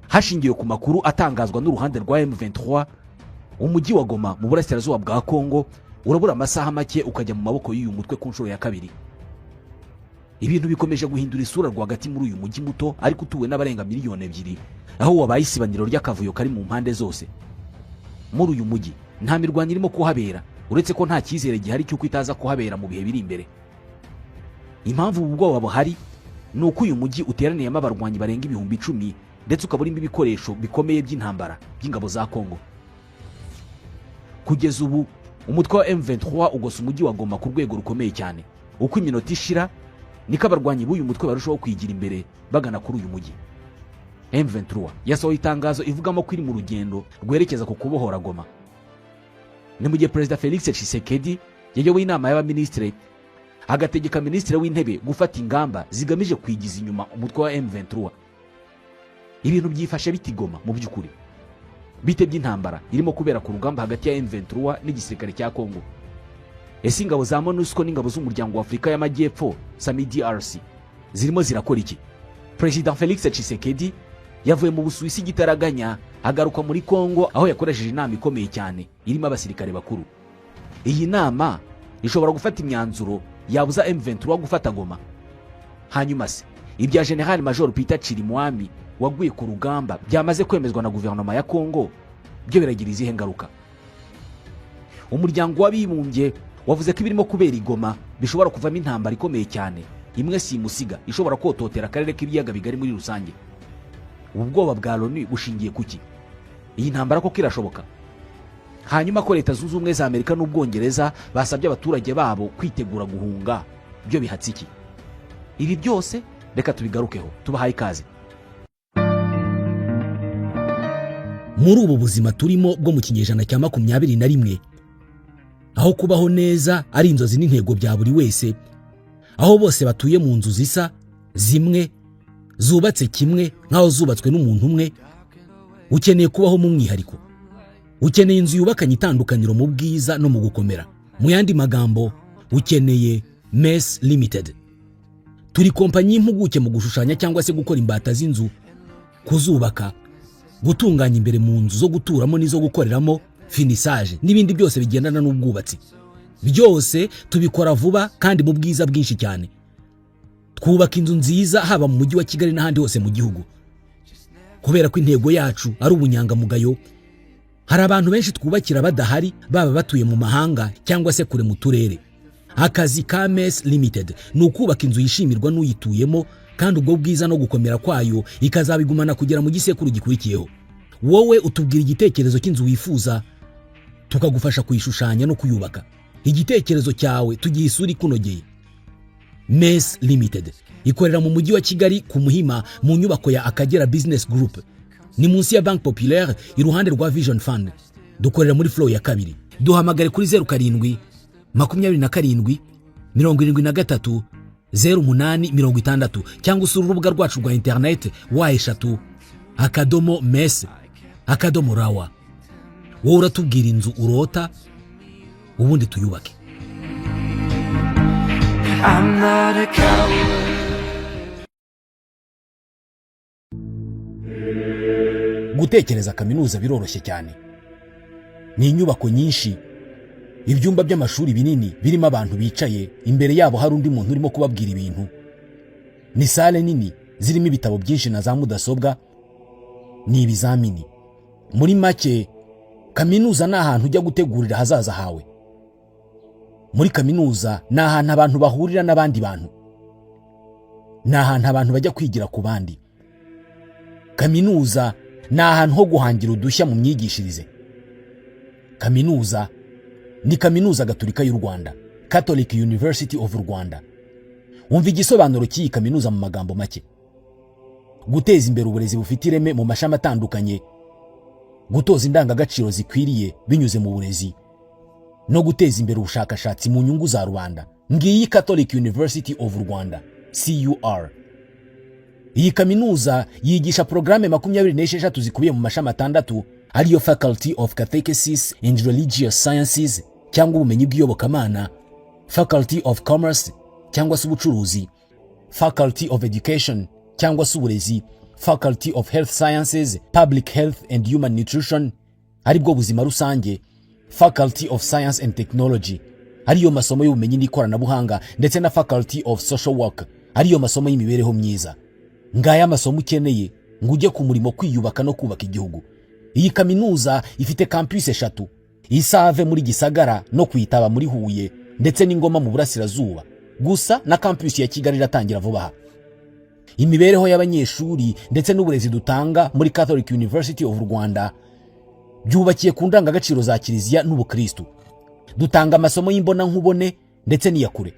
Hashingiwe ku makuru atangazwa n'uruhande rwa M23, umujyi wa Goma mu burasirazuba bwa Kongo urabura amasaha make ukajya mu maboko y'uyu mutwe ku nshuro ya kabiri. Ibintu bikomeje guhindura isura rwagati muri uyu mujyi muto ariko utuwe n'abarenga miliyoni 2, aho wabaye isibaniro ry'akavuyo kari mu mpande zose. Muri uyu mujyi nta mirwano irimo kuhabera, uretse ko nta cyizere gihari cy'uko itaza kuhabera mu bihe biri imbere. Impamvu ubu bwoba buhari ni uko uyu mujyi uteraniyemo abarwanyi barenga 10,000, ndetse ukaba urimo ibikoresho bikomeye by'intambara by'ingabo za Kongo. Kugeza ubu umutwe wa M23 ugose umujyi wa Goma ku rwego rukomeye cyane. Uko iminota ishira niko abarwanyi b'uyu mutwe barushaho kwigira imbere bagana kuri uyu mujyi. M23 yasohoye itangazo ivugamo ko iri mu rugendo rwerekeza ku kubohora Goma. Ni mu gihe Perezida Felix Tshisekedi yayoboye inama y'abaminisitiri, agategeka Minisitiri w'Intebe gufata ingamba zigamije kwigiza inyuma umutwe wa M23. Ibintu byifashe bite i Goma mu by'ukuri? Bite by'intambara irimo kubera ku rugamba hagati ya M23 n'igisirikare cya Kongo? Ese ingabo za MONUSCO n'ingabo z'Umuryango wa Afurika y'Amajyepfo, SAMIDRC, zirimo zirakora iki? Perezida Felix Tshisekedi yavuye mu Busuwisi igitaraganya, agaruka muri Kongo, aho yakoresheje inama ikomeye cyane irimo abasirikare bakuru. Iyi nama ishobora gufata imyanzuro yabuza M23 gufata Goma. Hanyuma se ibya General Major Peter Chirimwami waguye ku rugamba byamaze kwemezwa na guverinoma ya Kongo byo biragira izihe ngaruka? Umuryango w'Abibumbye wavuze ko ibirimo kubera i Goma bishobora kuvamo intambara ikomeye cyane, imwe simusiga ishobora kototera akarere k'Ibiyaga Bigari muri rusange. Ubu bwoba bwa Loni bushingiye kuki? Iyi ntambara koko irashoboka? Hanyuma ko Leta Zunze Ubumwe za Amerika n'Ubwongereza basabye abaturage babo kwitegura guhunga, byo bihatse iki? Ibi byose reka tubigarukeho. Tubahaye ikaze. Muri ubu buzima turimo bwo mu kinyejana cya 21, aho kubaho neza ari inzozi n'intego bya buri wese, aho bose batuye mu nzu zisa zimwe, zubatse kimwe nk'aho zubatswe n'umuntu umwe, ukeneye kubaho mu mwihariko. Ukeneye inzu yubakanye itandukaniro mu bwiza no mu gukomera. Mu yandi magambo, ukeneye Mess Limited. Turi kompanyi y'impuguke mu gushushanya cyangwa se gukora imbata z'inzu, kuzubaka, gutunganya imbere mu nzu zo guturamo n'izo gukoreramo, finissage n'ibindi byose bigendana n'ubwubatsi. Byose tubikora vuba kandi mu bwiza bwinshi cyane. Twubaka inzu nziza haba mu mujyi wa Kigali n'ahandi hose mu gihugu. Kubera ko intego yacu ari ubunyangamugayo, hari abantu benshi twubakira badahari, baba batuye mu mahanga cyangwa se kure mu turere. Akazi ka Mess Limited ni ukubaka inzu yishimirwa n'uyituyemo, kandi ubwo bwiza no gukomera kwayo ikazabigumana kugera mu gisekuru gikurikiyeho. Wowe utubwira igitekerezo cy'inzu wifuza, tukagufasha kuyishushanya no kuyubaka. Igitekerezo cyawe tugiha isura ikunogeye. Mess Limited ikorera mu mujyi wa Kigali, ku Muhima, mu nyubako ya Akagera Business Group. Ni munsi ya Banque Populaire, iruhande rwa Vision Fund. Dukorera muri floor ya kabiri. Duhamagare kuri 07 27 73 08 60, cyangwa usura urubuga rwacu rwa interineti www.mess.rw. Wowe uratubwira inzu urota, ubundi tuyubake. I'm not a coward. Gutekereza kaminuza biroroshye cyane. Ni inyubako nyinshi, ibyumba by'amashuri binini birimo abantu bicaye, imbere yabo hari undi muntu urimo kubabwira ibintu. Ni salle nini zirimo ibitabo byinshi na za mudasobwa. Ni ibizamini. Muri make, kaminuza ni ahantu ujya gutegurira ahazaza hawe. Muri kaminuza ni ahantu abantu bahurira n'abandi bantu, ni ahantu abantu bajya kwigira ku bandi. Kaminuza ni ahantu ho guhangira udushya mu myigishirize. Kaminuza ni Kaminuza Gatolika y'u Rwanda, Catholic University of Rwanda. Wumva igisobanuro cy'iyi kaminuza mu magambo make: guteza imbere uburezi bufite ireme mu mashami atandukanye, gutoza indangagaciro zikwiriye binyuze mu burezi, no guteza imbere ubushakashatsi mu nyungu za rubanda. Ngiyi Catholic University of Rwanda, CUR. Iyi kaminuza yigisha porogaramu 26 zikubiye mu mashami atandatu, ariyo Faculty of Catechesis and Religious Sciences cyangwa ubumenyi bw'iyobokamana, Faculty of Commerce cyangwa se ubucuruzi, Faculty of Education cyangwa se uburezi, Faculty of Health Sciences, Public Health and Human Nutrition, aribwo buzima rusange, Faculty of Science and Technology, ariyo masomo y'ubumenyi n'ikoranabuhanga, ndetse na Faculty of Social Work, ariyo masomo y'imibereho myiza. Ngaya amasomo ukeneye ngo ujye ku murimo, kwiyubaka no kubaka igihugu. Iyi kaminuza ifite campus eshatu: Isave muri Gisagara no kwitaba muri Huye, ndetse n'Ingoma mu Burasirazuba. Gusa na campus ya Kigali iratangira vuba aha. Imibereho y'abanyeshuri ndetse n'uburezi dutanga muri Catholic University of Rwanda byubakiye ku ndangagaciro za Kiliziya n'ubukristu. Dutanga amasomo y'imbonankubone ndetse n'iyakure.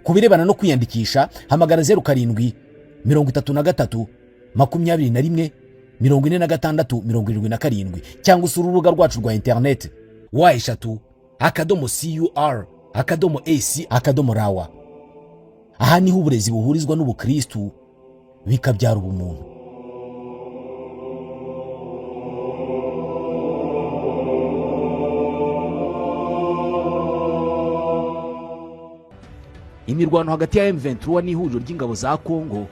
Ku birebana no kwiyandikisha, hamagara 0733 21 46 77 cyangwa usura urubuga rwacu rwa interineti www.cur.ac.rw. Aha niho uburezi buhurizwa n'ubukristu bikabyara ubumuntu. Imirwano hagati ya M23 n'ihuriro ry'ingabo za Kongo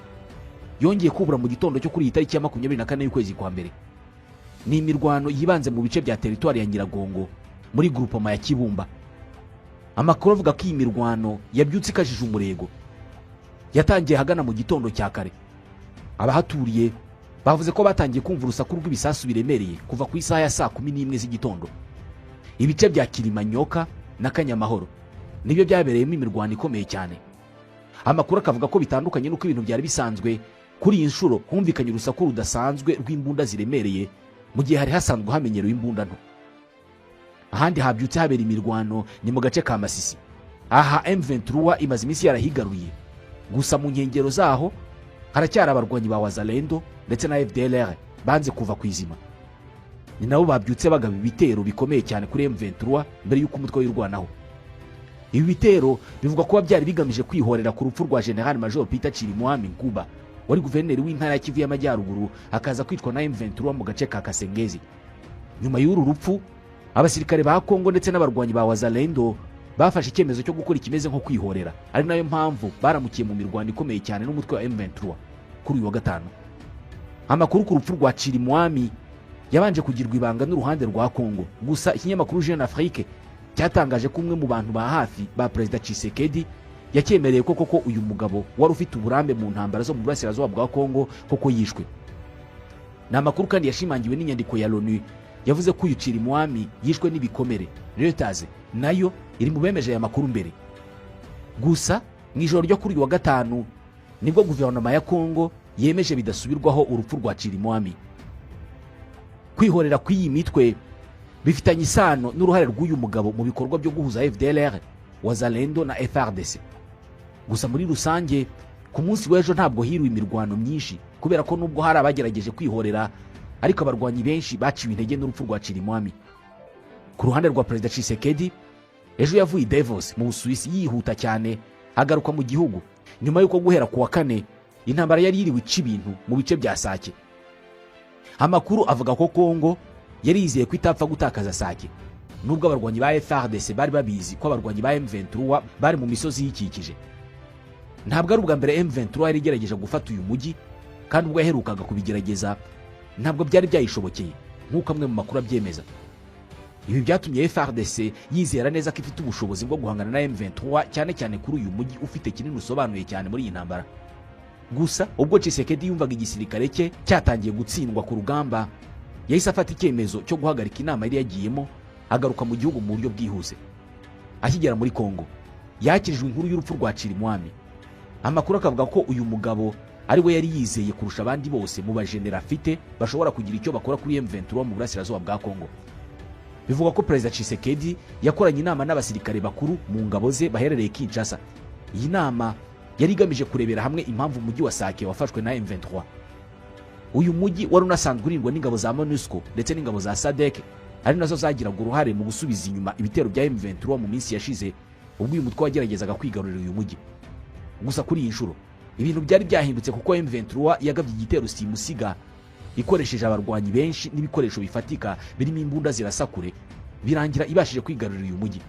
yongeye kubura mu gitondo cyo kuri iyi tariki ya 24 y'ukwezi kwa mbere. Ni imirwano yibanze mu bice bya teritwari ya Nyiragongo muri groupement ya Kibumba. Amakuru avuga ko iyi mirwano yabyutse ikajije umurego, yatangiye ahagana mu gitondo cya kare. Abahaturiye bavuze ko batangiye kumva urusaku rw'ibisasu biremereye kuva ku isaha ya saa 11 z'igitondo. Ibice bya Kilimanyoka na Kanyamahoro nibyo byabereyemo imirwano ikomeye cyane. Amakuru akavuga ko bitandukanye n'uko ibintu byari bisanzwe, kuri iyi nshuro humvikanye urusaku rudasanzwe rw'imbunda ziremereye, mu gihe hari hasanzwe hamenyerewe imbunda nto. Ahandi habyutse habera imirwano ni mu gace ka Masisi. Aha M23 imaze iminsi yarahigaruye, gusa mu nkengero zaho haracyari abarwanyi ba Wazalendo ndetse na FDLR banze kuva ku izima. Ni nabo babyutse bagaba ibitero bikomeye cyane kuri M23 mbere y'uko umutwe wirwanaho. Ibi bitero bivugwa kuba byari bigamije kwihorera ku rupfu rwa General Major Peter Chirimwami Nkuba, wari guverineri w'intara ya Kivu y'Amajyaruguru, akaza kwicwa na M23 mu gace ka Kasengezi. Nyuma y'uru rupfu, abasirikare ba Kongo ndetse n'abarwanyi ba Wazalendo bafashe icyemezo cyo gukora ikimeze nko kwihorera, ari nayo mpamvu baramukiye mu mirwano ikomeye cyane n'umutwe wa M23 kuri uyu wa gatanu. Amakuru ku rupfu rwa Chirimwami yabanje kugirwa ibanga n'uruhande rwa Kongo, gusa ikinyamakuru Jeune Afrique cyatangaje ko umwe mu bantu ba hafi ba Perezida Tshisekedi yakemereye ko koko uyu mugabo wari ufite uburambe mu ntambara zo mu burasirazuba bwa Kongo koko yishwe. Ni amakuru kandi yashimangiwe n'inyandiko ya Loni yavuze ko uyu Chirimwami yishwe n'ibikomere. Reuters nayo iri mu bemeje aya makuru mbere. Gusa mu ijoro ryo kuri uyu wa gatanu nibwo guverinoma ya Kongo yemeje bidasubirwaho urupfu rwa Chirimwami. Kwihorera kw'iyi mitwe bifitanye isano n'uruhare rw'uyu mugabo mu bikorwa byo guhuza FDLR, Wazalendo na FARDC. Gusa muri rusange ku munsi w'ejo ntabwo hiriwe imirwano myinshi, kubera ko nubwo hari abagerageje kwihorera, ariko abarwanyi benshi baciwe intege n'urupfu rwa Chirimwami. Ku ruhande rwa Perezida Tshisekedi, ejo yavuye i Davos mu Busuwisi yihuta cyane agaruka mu gihugu nyuma y'uko guhera ku wa kane intambara yari yiriwe ica ibintu mu bice bya Sake. Amakuru avuga ko Kongo yari yizeye ko itapfa gutakaza Sake, nubwo abarwanyi ba FARDC bari babizi ko abarwanyi ba M23 bari mu misozi yikikije. Ntabwo ari ubwa mbere M23 yari igerageje gufata uyu mujyi, kandi ubwo yaherukaga kubigerageza ntabwo byari byayishobokeye, nk'uko amwe mu makuru abyemeza. Ibi byatumye FARDC yizera neza ko ifite ubushobozi bwo guhangana na M23, cyane cyane kuri uyu mujyi ufite kinini usobanuye cyane muri iyi ntambara. Gusa ubwo Tshisekedi yumvaga igisirikare cye cyatangiye gutsindwa ku rugamba, yahise afata icyemezo cyo guhagarika inama yari yagiyemo, agaruka mu gihugu mu buryo bwihuse. Akigera muri Kongo yakirijwe inkuru y'urupfu rwa Chirimwami. Amakuru akavuga ko uyu mugabo ari we yari yizeye kurusha abandi bose mu bajenera afite bashobora kugira icyo bakora kuri M23 mu burasirazuba bwa Kongo. Bivugwa ko Perezida Tshisekedi yakoranye inama n'abasirikare bakuru mu ngabo ze baherereye Kinshasa. Iyi nama yari igamije kurebera hamwe impamvu umujyi wa Sake wafashwe na M23. Uyu mujyi wari unasanzwe urindwa n'ingabo za MONUSCO ndetse n'ingabo za SADC, ari nazo zagiraga uruhare mu gusubiza inyuma ibitero bya M23 mu minsi yashize, ubwo uyu mutwe wageragezaga kwigarurira uyu mujyi. Gusa kuri iyi nshuro ibintu byari byahindutse, kuko M23 yagabye igitero simusiga ikoresheje abarwanyi benshi n'ibikoresho bifatika birimo imbunda zirasakure, birangira ibashije kwigarurira uyu mujyi.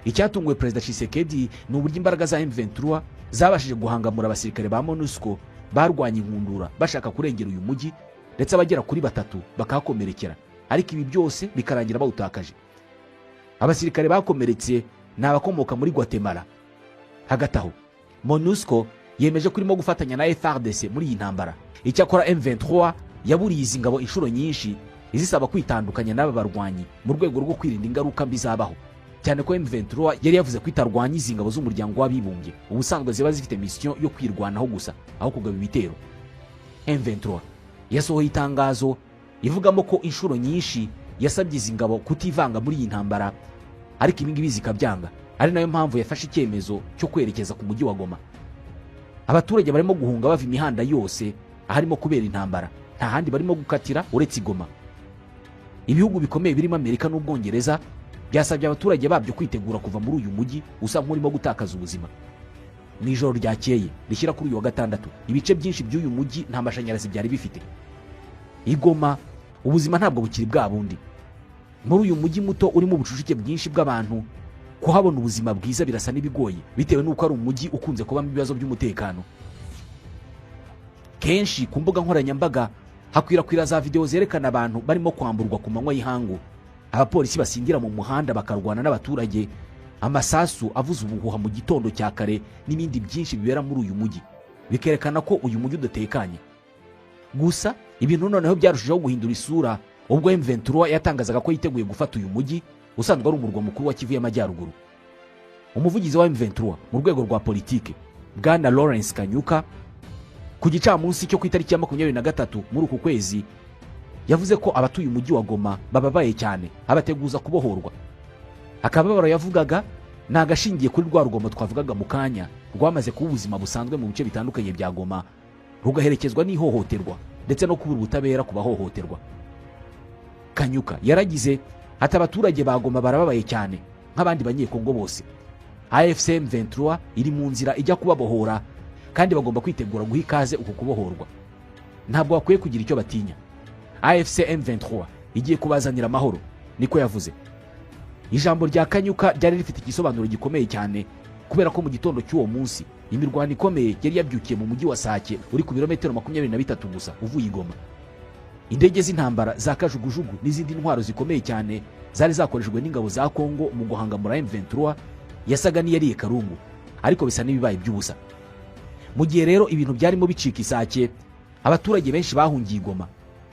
Icyatunguye Perezida Tshisekedi ni uburyo imbaraga za M23 zabashije guhangamura abasirikare ba MONUSCO Barwanya inkundura bashaka kurengera uyu mujyi, ndetse abagera kuri batatu bakahakomerekera, ariko ibi byose bikarangira bawutakaje. Abasirikare bakomeretse ni abakomoka muri Guatemala. Hagati aho, MONUSCO yemeje ko irimo gufatanya na FARDC muri iyi ntambara. Icyakora M23 yaburiye izi ngabo inshuro nyinshi, izisaba kwitandukanya n'aba barwanyi mu rwego rwo kwirinda ingaruka mbi zabaho, cyane ko M23 yari yavuze ko itarwanya izi ngabo z'Umuryango w'Abibumbye, ubusanzwe ziba zifite mission yo kwirwanaho gusa aho kugaba ibitero. M23 yasohoye itangazo ivugamo ko inshuro nyinshi yasabye izi ngabo kutivanga muri iyi ntambara, ariko ibi ngibi zikabyanga, ari nayo mpamvu yafashe icyemezo cyo kwerekeza ku mujyi wa Goma. Abaturage barimo guhunga bava imihanda yose aharimo kubera intambara, nta handi barimo gukatira uretse i Goma. Ibihugu bikomeye birimo Amerika n'Ubwongereza byasabye abaturage babyo kwitegura kuva muri uyu mujyi usa nk'urimo gutakaza ubuzima. Mu ijoro ryakeye rishyira kuri uyu wa gatandatu, ibice byinshi by'uyu mujyi nta mashanyarazi byari bifite. I Goma ubuzima ntabwo bukiri bwa bundi. Muri uyu mujyi muto urimo ubucucike bwinshi bw'abantu, kuhabona ubuzima bwiza birasa n'ibigoye, bitewe n'uko ari umujyi ukunze kubamo ibibazo by'umutekano. Kenshi ku mbuga nkoranyambaga hakwirakwira za videwo zerekana abantu barimo kwamburwa ku manywa y'ihangu, abapolisi basingira mu muhanda bakarwana n'abaturage, amasasu avuza ubuhuha mu gitondo cya kare n'ibindi byinshi bibera muri uyu mujyi, bikerekana ko uyu mujyi udatekanye. Gusa ibintu noneho byarushijeho guhindura isura ubwo M23 yatangazaga ko yiteguye gufata uyu mujyi usanzwe ari umurwa mukuru wa Kivu y'Amajyaruguru. Umuvugizi wa M23 mu rwego rwa politike, Bwana Lawrence Kanyuka, ku gicamunsi cyo ku itariki ya 23 muri uku kwezi, yavuze ko abatuye umujyi wa Goma bababaye cyane, abateguza kubohorwa. Akababaro yavugaga ni agashingiye kuri rwa rugomo twavugaga mu kanya, rwamaze kuba ubuzima busanzwe mu bice bitandukanye bya Goma, rugaherekezwa n'ihohoterwa ndetse no kubura ubutabera ku bahohoterwa. Kanyuka yaragize ati: "Abaturage ba Goma barababaye cyane nk'abandi Banyekongo bose. AFC M23 iri mu nzira ijya kubabohora, kandi bagomba kwitegura guha ikaze uku kubohorwa. Ntabwo bakwiye kugira icyo batinya. AFC M23 igiye kubazanira amahoro," niko yavuze. Ijambo rya Kanyuka ryari rifite igisobanuro gikomeye cyane, kubera ko mu gitondo cy'uwo munsi imirwano ikomeye yari yabyukiye mu mujyi wa Sake, uri ku birometero 23 gusa uvuye i Goma. Indege z'intambara za kajugujugu n'izindi ntwaro zikomeye cyane zari zakoreshejwe n'ingabo za Kongo mu guhangamura M23 yasaga n'iyariye karungu, ariko bisa n'ibibaye by'ubusa. Mu gihe rero ibintu byarimo bicika i Sake, abaturage benshi bahungiye i Goma,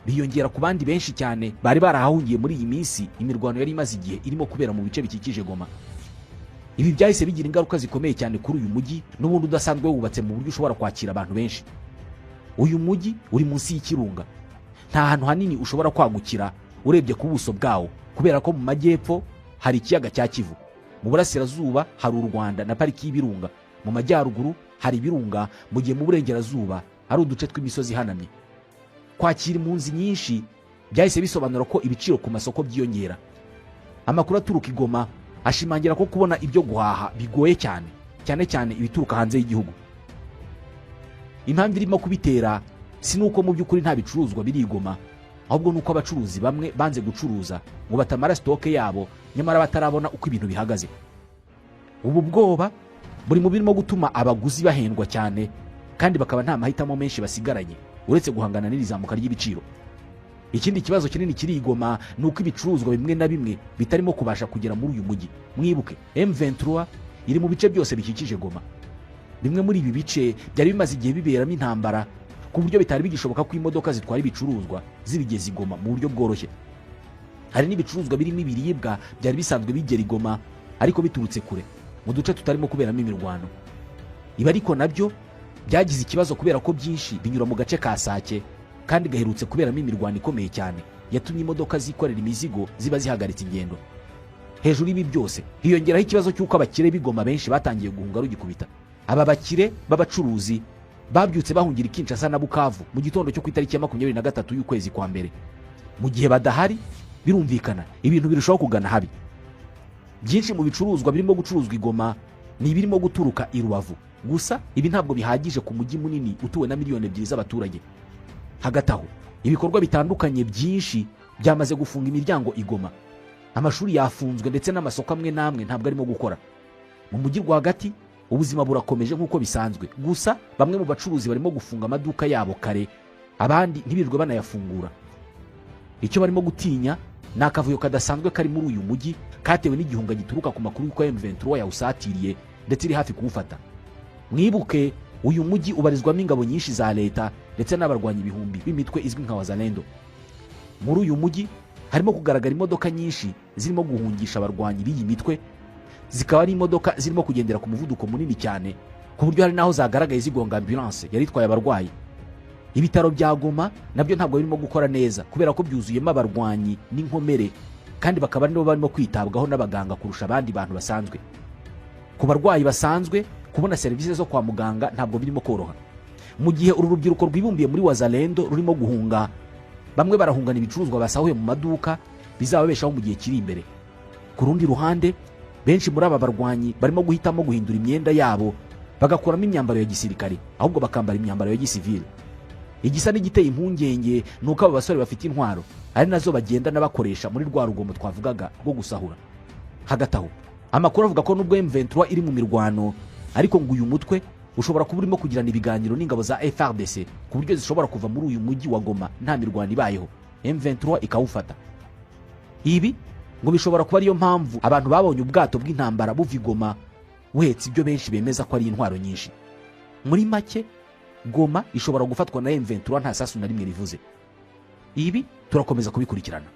biyongera ku bandi benshi cyane bari barahahungiye muri iyi minsi imirwano yari imaze igihe irimo kubera mu bice bikikije Goma. Ibi byahise bigira ingaruka zikomeye cyane kuri uyu mujyi n'ubundi udasanzwe wubatse mu buryo ushobora kwakira abantu benshi. Uyu mujyi uri munsi y'ikirunga, nta hantu hanini ushobora kwagukira urebye ku buso bwawo, kubera ko mu majyepfo hari ikiyaga cya Kivu, mu burasirazuba hari u Rwanda na pariki y'ibirunga, mu majyaruguru hari ibirunga, mu gihe mu burengerazuba hari uduce tw'imisozi ihanamye. Kwakira impunzi nyinshi byahise bisobanura ko ibiciro ku masoko byiyongera. Amakuru aturuka i Goma ashimangira ko kubona ibyo guhaha bigoye cyane, cyane cyane ibituruka hanze y'igihugu. Impamvu irimo kubitera si nuko mu by'ukuri nta bicuruzwa biri i Goma, ahubwo nuko abacuruzi bamwe banze gucuruza ngo batamara stock yabo nyamara batarabona uko ibintu bihagaze. Ubu bwoba buri mu birimo gutuma abaguzi bahendwa cyane, kandi bakaba nta mahitamo menshi basigaranye uretse guhangana n'iri zamuka ry'ibiciro. Ikindi kibazo kinini kiri i Goma ni uko ibicuruzwa bimwe na bimwe bitarimo kubasha kugera muri uyu mujyi. Mwibuke M23 iri mu bice byose bikikije Goma. Bimwe muri ibi bice byari bimaze igihe biberamo intambara, ku buryo bitari bigishoboka ko imodoka zitwara ibicuruzwa zibigeza i Goma mu buryo bworoshye. Hari n'ibicuruzwa birimo ibiribwa byari bisanzwe bigera i Goma ariko biturutse kure mu duce tutarimo kuberamo imirwano. Ibi ariko nabyo byagize ikibazo, kubera ko byinshi binyura mu gace ka Sake, kandi gaherutse kuberamo imirwano ikomeye cyane yatumye imodoka zikorera imizigo ziba zihagaritse ingendo. Hejuru y'ibi byose hiyongeraho ikibazo cy'uko abakire b'i Goma benshi batangiye guhunga rugikubita. Aba bakire b'abacuruzi babyutse bahungira i Kinshasa na Bukavu mu gitondo cyo ku itariki ya 23 y'ukwezi kwa mbere. Mu gihe badahari, birumvikana ibintu birushaho kugana habi. Byinshi mu bicuruzwa birimo gucuruzwa i Goma ni ibirimo guturuka i Rubavu gusa, ibi ntabwo bihagije ku mujyi munini utuwe na 2 miliyoni z'abaturage. Hagati aho, ibikorwa bitandukanye byinshi byamaze gufunga imiryango i Goma. Amashuri yafunzwe, ndetse n'amasoko amwe n'amwe ntabwo arimo gukora mu mujyi rwagati. Ubuzima burakomeje nk'uko bisanzwe, gusa bamwe mu bacuruzi barimo gufunga amaduka yabo kare, abandi ntibirirwe banayafungura. Icyo barimo gutinya ni akavuyo kadasanzwe kari muri uyu mujyi, katewe n'igihunga gituruka ku makuru y'uko M23 yawusatiriye ndetse iri hafi kuwufata. Mwibuke, uyu mujyi ubarizwamo ingabo nyinshi za leta ndetse n'abarwanyi ibihumbi b'imitwe izwi nka Wazalendo. Muri uyu mujyi harimo kugaragara imodoka nyinshi zirimo guhungisha abarwanyi b'iyi mitwe, zikaba ari imodoka zirimo kugendera ku muvuduko munini cyane, ku buryo hari n'aho zagaragaye zigonga ambulance yari itwaye abarwayi. Ibitaro bya Goma nabyo ntabwo birimo gukora neza kubera ko byuzuyemo abarwanyi n'inkomere, kandi bakaba nibo barimo kwitabwaho n'abaganga kurusha abandi bantu basanzwe. Ku barwayi basanzwe, kubona serivisi zo kwa muganga ntabwo birimo koroha. Mu gihe uru rubyiruko rwibumbiye muri Wazalendo rurimo guhunga, bamwe barahungana ibicuruzwa basahuye mu maduka bizababeshaho mu gihe kiri imbere. Ku rundi ruhande, benshi muri aba barwanyi barimo guhitamo guhindura imyenda yabo, bagakuramo imyambaro ya gisirikare, ahubwo bakambara imyambaro ya gisivile. Igisa n'igiteye impungenge ni uko aba basore bafite intwaro, ari nazo bagenda n'abakoresha muri rwa rugomo twavugaga rwo gusahura. Hagati aho, amakuru avuga ko nubwo M23 iri mu mirwano, ariko ngo uyu mutwe ushobora kuba urimo kugirana ibiganiro n'ingabo za FARDC, ku buryo zishobora kuva muri uyu mujyi wa Goma nta mirwano ibayeho, M23 ikawufata. Ibi ngo bishobora kuba ariyo mpamvu abantu babonye ubwato bw'intambara buva i Goma buhetse ibyo benshi bemeza ko ari intwaro nyinshi. Muri make, Goma ishobora gufatwa na M23 nta sasu na rimwe rivuze. Ibi turakomeza kubikurikirana.